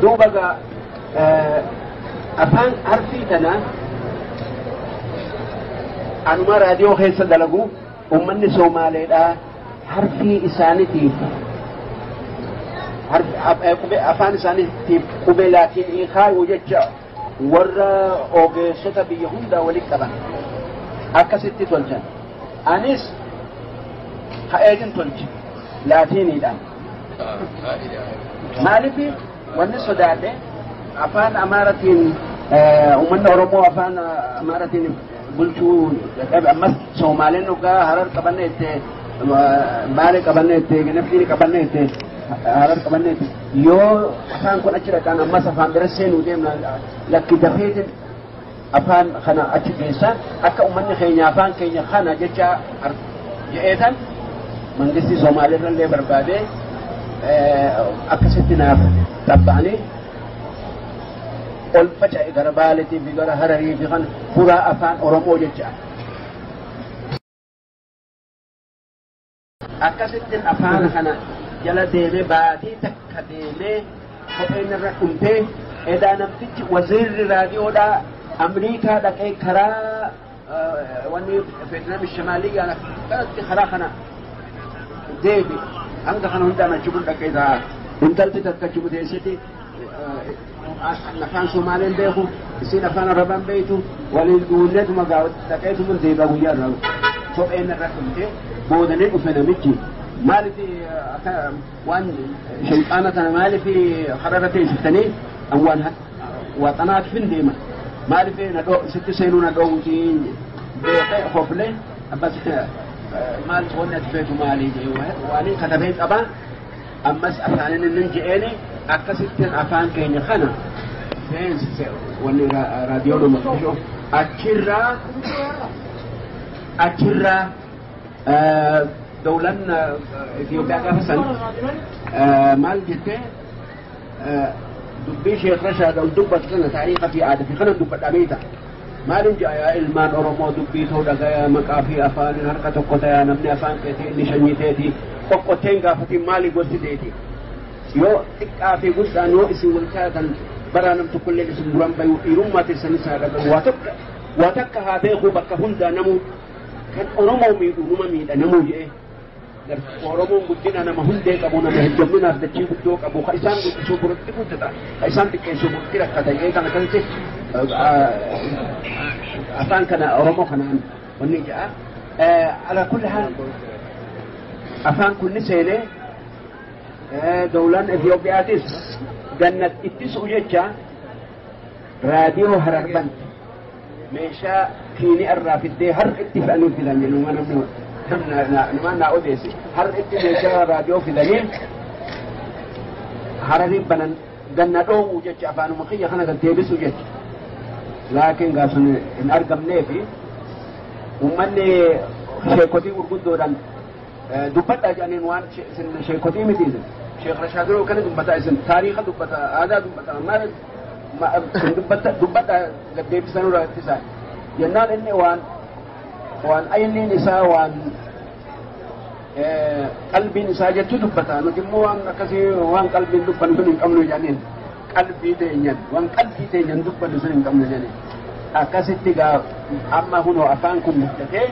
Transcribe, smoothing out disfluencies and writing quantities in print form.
Duuba gaa afaan harfii tana anuma raadiyoo keessa dalagu ummanni Somaaleedhaa harfii isaaniitiif afaan isaaniitiif qubee laatinii kaayuu jecha warra ogeessota biyya hundaa walitti qaban akkasitti tolchan. Anis ka'eetin tolche laatiiniidhaan. Maaliif wanni sodaadhe afaan Amaaratiin uummanni Oromoo afaan Amaaratiin bulchuu dadhabe ammas Soomaaleen dhugaa Harar qabanne itti Baalee qabanne itti Ganaftiin qabanne itti Harar qabanne itti yoo afaan kun achi dhaqan ammas afaan bira seenuu deemna lakki dafeetin afaan kana achi geessa akka uummanni keenya afaan keenya kana jecha je'eetan mangistii Somaaleerrallee barbaadee akkasitti naaf xabba'anii ol faca'e gara Baaleetii fi gara Hararii fi kan furaa afaan Oromoo jecha. Akkasittiin afaan kana jala deemee baatii takka deemee kopheen irra dhumtee edaa namtichi waziirri raadiyoodhaa Amriikaa dhaqee karaa wanni Feetnaam Shamaaliyyaan akkanatti karaa kana deebi hanga kana hundaan achi kun dhaqee ta'a. Intalti takka achi buteessiti afaan Somaaleen beeku isiin afaan Arabaan beektu waliin duunneetuma dhaqeetuma deebi'a guyyaa irraa kopheen irra dhumtee boodanii dhufe namichi maaliif waan shayxaana tana maaliif harara teessiftanii waan waxanaaf hin deema maaliif na sitti seenuu na dhoowwutii beekee hoflee abbas maal wanni ati feetu maali waan katabee qaba ammas afaanin inni je'eeni akkasittiin afaan keenya kana seensise wanni raadiyoon Moqdishoo achirraa dawlan Itoophiyaa gaafa san maal jettee dubbii Sheekh Rashaad ol dubbatu kana taariika fi aadaa fi kana dubbadhaa beekta. Maalin jedha yaa ilmaan Oromoo dubbii ta'uu dhagaya maqaa fi afaaniin harka tokko tayaa namni afaan keetii inni sanyii teeti qoqqotteen gaafatiin maali gosti teeti. Yoo xiqqaa fi guddaan yoo isin wal taatan baraa nam tokkollee isin duran bayuu dhiirummaa teessanis haa dhagahu waa takka haa beeku bakka hundaa namuu kan Oromoo miidhu numa miidha namuu jedhee. Oromoon guddina nama hundee qabu nama hedduminaaf dachii guddoo qabu ka isaan guddisuu biratti guddata ka isaan xiqqeessuu biratti rakkata jedhee kan akkasitti afaan kana Oromoo kanaan wanni jedha. Ala kulli haal afaan kun ni seenee dawlaan Itiyoophiyaatis gannat ittisuu jecha raadiyoo Harar bante meeshaa kiinii irraa fiddee harka itti fe'anii fidan jedhu namni nama naa odeesse har'a itti meeshaa raadiyoo fidanii Hararii banan ganna dhoowwu jecha afaanuma kiyya kana gad deebisu jecha. Laakiin gaafsan hin argamnee fi uummanni sheekotii gurguddoodhaan dubbadhaa jedhaniin waan isin sheekotii miti isin. Sheekh Rashaaduroo kana dubbataa isin taariika dubbata aadaa dubbata maal isin dubbadhaa gad deebisanuu ittisaa. Jennaan inni waan ayniin isaa waan qalbiin isaa jettu dubbata nuti immoo waan akkasii waan qalbiin dubbannu sun hin qabnu jedhaniin qalbii teenyan waan qalbii teenyan dubbannu sun hin qabnu jedhaniin akkasitti gaa amma hunoo afaan kun guddatee